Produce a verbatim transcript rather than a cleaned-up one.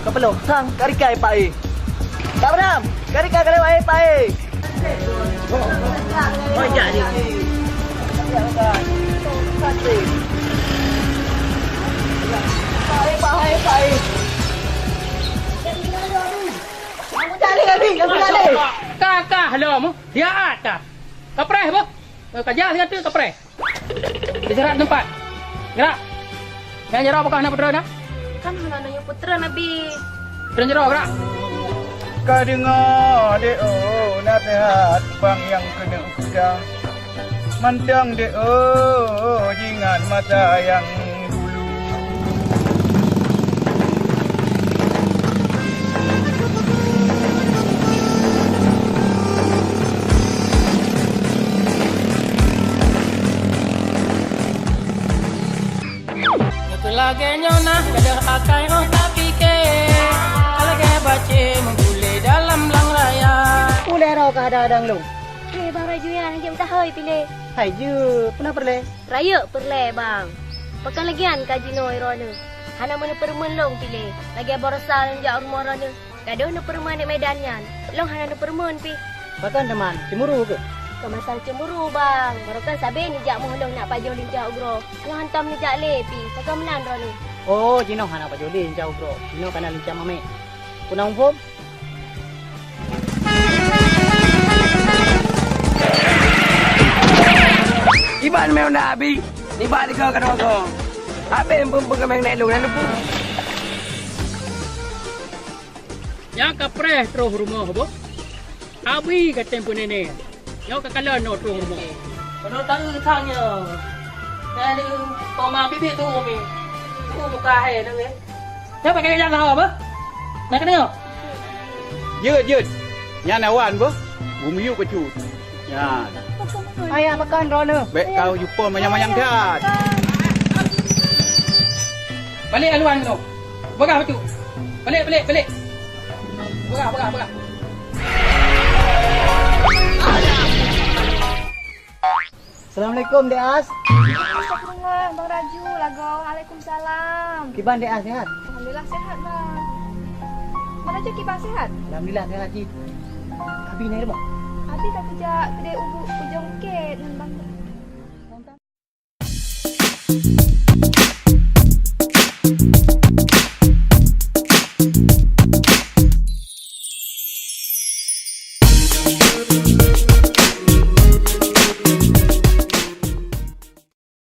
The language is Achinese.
Kapalo, sang, karikai Pak E. Kak Bram, karikai kalian Pak E, Pak E. Oh, jak ni. Pak E, Pak E, Pak E. Kamu cari kami, kamu cari. Kah, kah, lom. Dia atas. Kapreh, boh. Kajak siat tu, kapreh. Di syarat teumpat. Gerak. Nyang jaroe apakah na putra dah? Kan hana na nyang putra, Nabi. Putra jaroe, gerak. Ka deungoe, dek, oh, naseuhat bang nyang keuneuk peugah. Mantong, dek, oh, jingat masa nyang dulu. Nyang keu lagèe nyoe nah, gadôh akai 'oh tapike. Ka lagèe bacé meuguléh dalam blang raya. Ulèe droe ka ada dang lôn. Hei, Bang Raju nyan, jeuet meusahoe piléh. Hai jeuet, peue na peureulèe? Rayeuk peureulèe, Bang. Pakon lagèe nyan ka jinoe droeneuh. Hana meuneupeurumeuen lôn piléh, lagèe baroesa lôn jak u rumoh droeneuh. Gadôh neupeurumeuen aneuk Medan nyan. Lôn hana neupeurumeuen pih. Pakon teuma, cemburu keuh? Kon masalah cemburu, Bang. Baroekon sabé neujak meuh lôn nak pajoh lincah ugroe. Nyoe hantom neujak lé pih. Pakon meunan droeneuh? Oh, jinoe hana pajoh lincah ugroe. Jinoe ka na lincah mamèh. Peue na muphom? Iban meunan Abi, nibak tiga keudroe-droe. Habéh peumpeukeumeng nèk lôn, hana lôn. Nyan ka preh troh rumoh boh. Abi ka tem peuneuneh. Nyoe ka kalon nyoe troh rumoh. Keunoe taeu sang nyoe. Nyan di koma bibi tu umi. Tu muka hai tu, eh. Nyoe pakai jak sahoe apa? Nak kena nyoe? Jeuet, jeuet. Nyan awan boh. Bumiyueb bacut. Nyan. Ayah makan droeneuh. Bèk kau jupon manyang-manyang that. Balek aluan keunoe. Peugah bacut. Balek, balek, balek. Peugah, peugah, peugah. Assalamualaikum, Dek As. Astagfirullah, Bang Raju, lagoe. Waalaikumsalam. Kiban Dek As sehat? Alhamdulillah sehat, Bang. Bang Raju kiban sehat? Alhamdulillah sehat cit. Abi na di rumoh? Abi ka keujak keudè u ujong bukét.